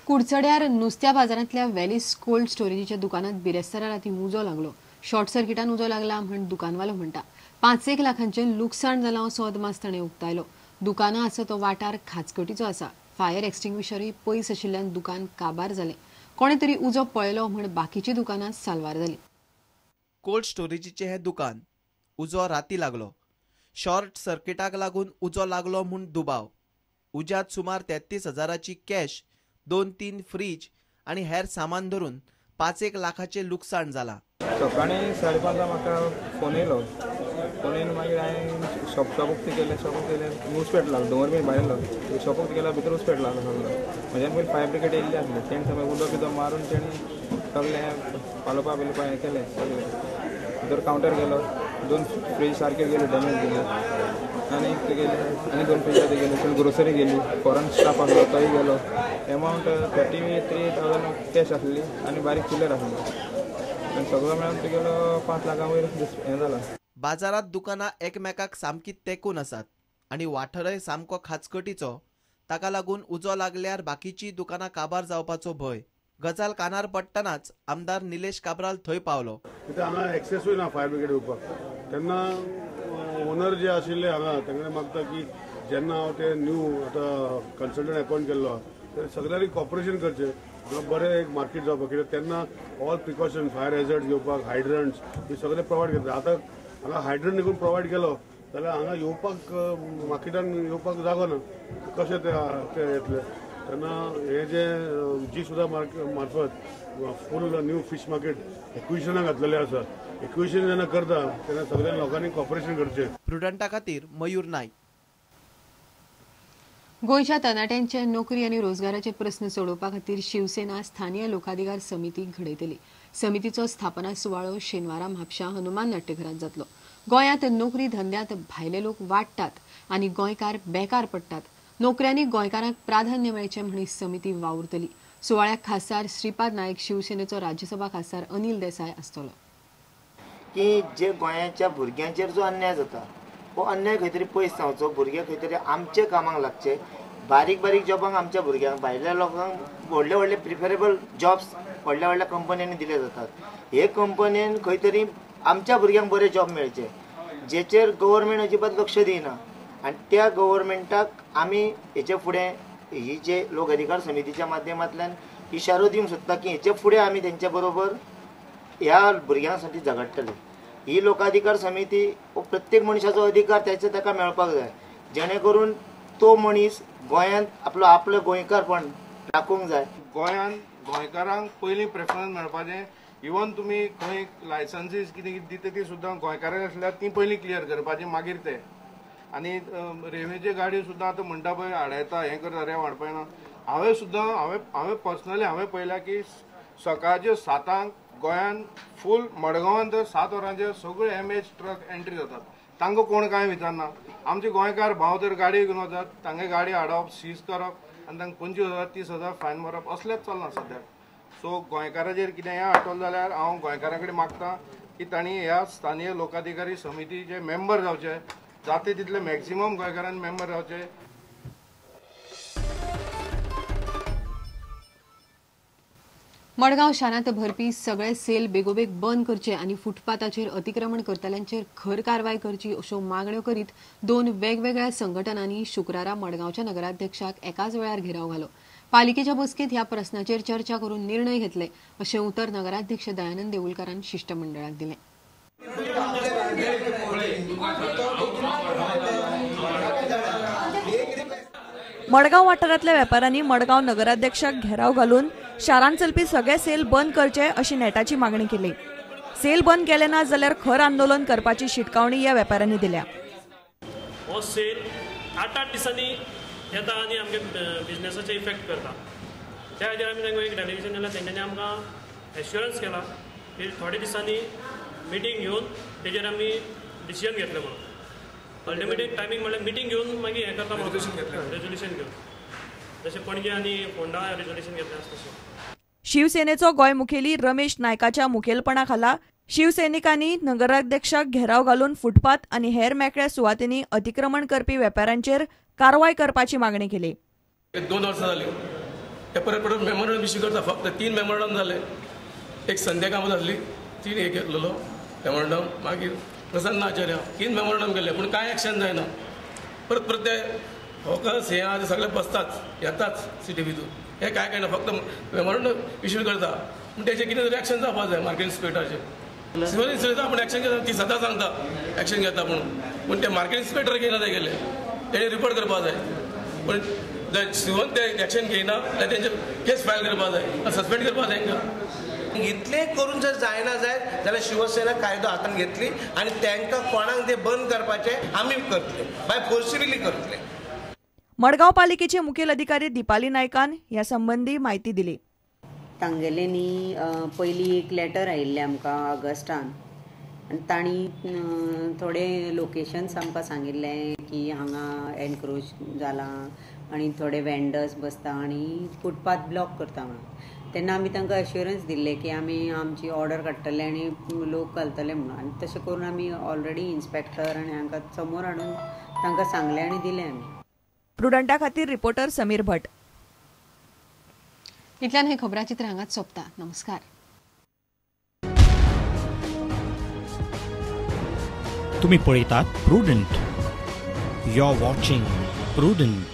कुडचड्यार नुस्त्या बाजारांतल्या वेलिस कोल्ड स्टोरेजीच्या दुकानात बिरेस्तारा राती उजो लागलो. शॉर्ट सर्किटान उजो लागला म्हण दुकानवालो म्हणटा. 5-1 लाखांचें लुकसाण जालां असो अदमास ताणें उक्तायलो. दुकानां आसा तो वाठार खाचकटीचो आसा. फायर एक्स्टिंग्विशरूय पयस आशिल्ल्यान दुकान काबार जालें. कोणे तरी उजो पळयलो म्हण बाकीची दुकानां साल्वार जालीं. कोल्ड स्टोरेजीचें हें दुकान उजो राती लागलो. शॉर्ट सर्किटाक लागून उजो लागलो म्हूण दुबाव. उज्यांत सुमार 33,000ची कॅश, 2-3 फ्रीज आनी हेर सामान धरून 5-1 लाखाचें लुकसाण जालां. सकाळीं 5:30 म्हाका फोन येयलो. फोन येवन मागीर हांवें शॉप उक्तें केलें. शॉप उक्तें केलें, उस्पेट लागलो. दोंगर बीन भायर येयलो. शॉप उक्तें केल्यार भितर उस्पेट लागलो सगळो. म्हज्यान पयलीं फायर ब्रिगेड येयल्ली आसली. तेणें सगळें उदक बिदक मारून तेणी सगळें पालोवपा बिलोवपा हें केलें सगळें. भितर कावंटर गेलो, 2 फ्रीज सारके गेले, डॅमेज गेले. आनी गेले आनी 2 फ्रीज गेले. फूल ग्रोसरी गेली. फॉरन स्टाफ आसलो तोय गेलो. एमावंट 33,000 कॅश आसली आनी बारीक चिल्लर आसली. आनी सगळो मेळून तुगेलो 5 लाखां वयर हें जाला. बाजारांत दुकानां एकमेकाक सामकी तेंकून आसात आनी वाठारय सामको खाचकटीचो. ताका लागून उजो लागल्यार बाकीची दुकानां काबार जावपाचो भंय. गजाल कानार पडटनाच आमदार निलेश काब्राल थंय पावलो. कित्याक हांगा एक्सेसूय ना फायर ब्रिगेड येवपाक. तेन्ना ओनर जे आशिल्ले हांगा तांकां मागता की जेन्ना हांव ते न्यू आतां कन्सल्टंट अपॉयंट केल्लो आहा ते सगळ्यांनी कॉपरेशन करचें. हांगा बरें एक मार्केट जावपाक. कित्याक तेन्ना ऑल प्रिकॉशन फायर हॅझर्ड घेवपाक हायड्रंट्स हे सगळे प्रोवायड करता. आतां हांगा हायड्रंट देखून प्रोवायड केलो जाल्यार हांगा येवपाक मार्केटान येवपाक जागो ना. कशें ते येतले? तेन्ना हे जे जी सुद्दां मार्फत फूल न्यू फीश मार्केट एक्विशनाक घातलेलें आसा. एक्विशन जेन्ना करता तेन्ना सगळ्या लोकांनी कॉपरेशन करचें. प्रुडंटा खातीर मयूर नायक. गोंयच्या तरणाट्यांचे नोकरी आनी रोजगाराचे प्रस्न सोडोवपा खातीर शिवसेना स्थानीय लोकाधिकार समिती घडयतली. समितीचो स्थापना सुवाळो शेनवारा म्हापशा हनुमान नाट्यघरांत जातलो. गोंयांत नोकरी धंद्यांत भायले लोक वाडटात आनी गोंयकार बेकार पडटात. नोकऱ्यांनी गोंयकारांक प्राधान्य मेळचें म्हण ही समिती वावुरतली. सुवाळ्याक खासदार श्रीपाद नायक, शिवसेनेचो राज्यसभा खासदार अनिल देसाय आसतलो. की जे गोंयाच्या भुरग्यांचेर जो अन्याय जाता हो अन्याय खंय तरी पयस जावचो. भुरगे खंय तरी आमचे कामाक लागचे. बारीक बारीक जॉबांक आमच्या भुरग्यांक, भायल्या लोकांक व्हडले व्हडले प्रिफरेबल जॉब्स व्हडल्या व्हडल्या कंपन्यांनी दिले जातात. हे कंपन्यांनी खंय तरी आमच्या भुरग्यांक बरे जॉब मेळचे, जेचेर गव्हर्मेंट अजिबात लक्ष दिना. आनी त्या गव्हर्मेंटाक आमी हेचे फुडें ही जे लोक अधिकार समितीच्या माध्यमांतल्यान इशारो दिवंक सोदता की हेचे फुडें आमी तेंच्या बरोबर ह्या भुरग्यां साठी झगडटले. ही लोकाधिकार समिती हो प्रत्येक मनशाचो अधिकार त्याचे ताका मेळपाक जाय, जेणे करून तो मनीस गोंयांत आपलो आपलो गोंयकारपण राखूंक जाय. गोंयांत गोंयकारांक पयलीं प्रेफरन्स मेळपाचें. इवन तुमी खंय लायसन्सीस कितें कितें दिता ती सुद्दां गोंयकारांक आसल्यार ती पयलीं क्लियर करपाची, मागीर ते. आनी रेंवेच्यो गाडयो सुद्दां आतां म्हणटा पळय आडायता, हें करता, रेंव हाडपा येना. हांवें सुद्दां हांवें पर्सनली हांवें पळयलां की सकाळच्यो 7 गोंयांत फूल मडगांवान तर 7 वरांचेर सगळे एमएच ट्रक एंट्री जातात. तांकां कोण कांय विचारना. आमचे गोंयकार भाव तर गाडी घेवन वतात, तांगे गाडी हाडप, सीज करप आनी तांकां 25,000 30,000 फायन मारप असलेंच चल्लां सद्याक. सो गोंयकाराचेर कितें हें आठवलें जाल्यार हांव गोंयकारां कडेन मागता की तांणी ह्या स्थानीय लोकाधिकारी समितीचे मेंबर जावचे, जाते तितले मॅक्सिमम गोंयकारांनी मेंबर जावचे. मडगांव शारांत भरपी सगळे सेल बेगोबेग बंद करचे आनी फुटपाथाचेर अतिक्रमण करतल्यांचेर खर कारवाय करची अश्यो मागण्यो करीत 2 वेगवेगळ्या संघटनांनी शुक्रारा मडगांवच्या नगराध्यक्षाक एकाच वेळार घेराव घालो. पालिकेच्या बसकेंत ह्या प्रस्नाचेर चर्चा करून निर्णय घेतले अशें उतर नगराध्यक्ष दयानंद देऊलकारान शिष्टमंडळाक दिलें. मडगांव वाठारांतल्या वेपाऱ्यांनी मडगांव नगराध्यक्षाक घेराव घालून शारांत चलपी सगळे सेल बंद करचे अशी नेटाची मागणी केली. सेल बंद केले ना जाल्यार खर आंदोलन करपाची शिटकावणी ह्या वेपाऱ्यांनी दिल्या. हो सेल 8-8 दिसांनी येता आनी आमगे बिजनेसाचे इफेक्ट करता. त्या खातीर आमी तांकां एक डेलिगेशन दिलां. तेंच्यांनी आमकां एश्युरन्स केला की थोड्या दिसांनी मिटींग घेवन तेजेर आमी डिसिजन घेतले म्हणून. अल्टिमेटली टायमींग म्हणल्यार मिटींग घेवन मागीर हें करता म्हणून रेजोल्युशन घेवन, जशें पणजे आनी फोंडा रेजोल्युशन घेतलें आसा तशें. शिवसेनेचो गोंय मुखेली रमेश नायकाच्या मुखेलपणा खाला शिवसैनिकांनी नगराध्यक्षाक घेराव घालून फुटपाथ आनी हेर मेकळ्या सुवातींनी अतिक्रमण करपी वेपाऱ्यांचेर कारवाय करपाची मागणी केली. 2 वर्सां जाली ते परत परत मेमोरंडम इश्यू करता. फक्त 3 मेमोरंडम जाले, एक संध्या कामत आसली, 3 एक घेतलेलो मेमोरंडम, मागीर प्रसन्न आचार्य, 3 मेमोरंडम केले पूण कांय एक्शन जायना. परत परत ते फोकस हे आहा ते सगळे बसतात येताच सिटी भितूर, हे कांय कांय ना, फक्त मेमोरंडम इश्यू करता. पूण तेचें कितें तरी एक्शन जावपा जाय. मार्केट इन्स्पेक्टराचेर सिव्हल इन्स्पेक्टर आपूण एक्शन घेता, ती सदां सांगता एक्शन घेता म्हणून, पूण ते मार्केट इन्स्पेक्टर घेयना ते गेले, तेणी रिपोर्ट करपा जाय. पूण जर सिव्हल ते एक्शन घेयना जाल्यार तेंचे केस फायल करपा जाय, सस्पेंड करपा जाय तांकां. इतलें करून जर जायना जायत जाल्यार शिवसेना कायदो हातान घेतली आनी तांकां कोणाक ते बंद करपाचें आमी करतले, बाय फोर्सिबली करतले. मडगांव पालिकेचे मुखेल अधिकारी दीपाली नायकान ह्या संबंदी म्हायती दिली. तांगेले न्ही पयलीं एक लेटर आयिल्लें आमकां ऑगस्टान, आनी तांणी थोडे लोकेशन्स आमकां सांगिल्लें की हांगा एनक्रोच जालां आनी थोडे वेंडर्स बसता आनी फुटपाथ ब्लॉक करता म्हणून. तेन्ना आमी तांकां एश्योरन्स दिल्लें की आमी आमची ऑर्डर काडटले आनी लोक घालतले म्हणून, आनी तशें करून आमी ऑलरेडी इन्स्पेक्टर आनी हांकां समोर हाडून तांकां सांगलें आनी दिलें आमी. प्रुडंटा खातीर रिपोर्टर समीर भट. इतल्यान हे खबराचित्र हांगाच सोंपता. नमस्कार. तुम्ही पळयतात Prudent. You are watching Prudent.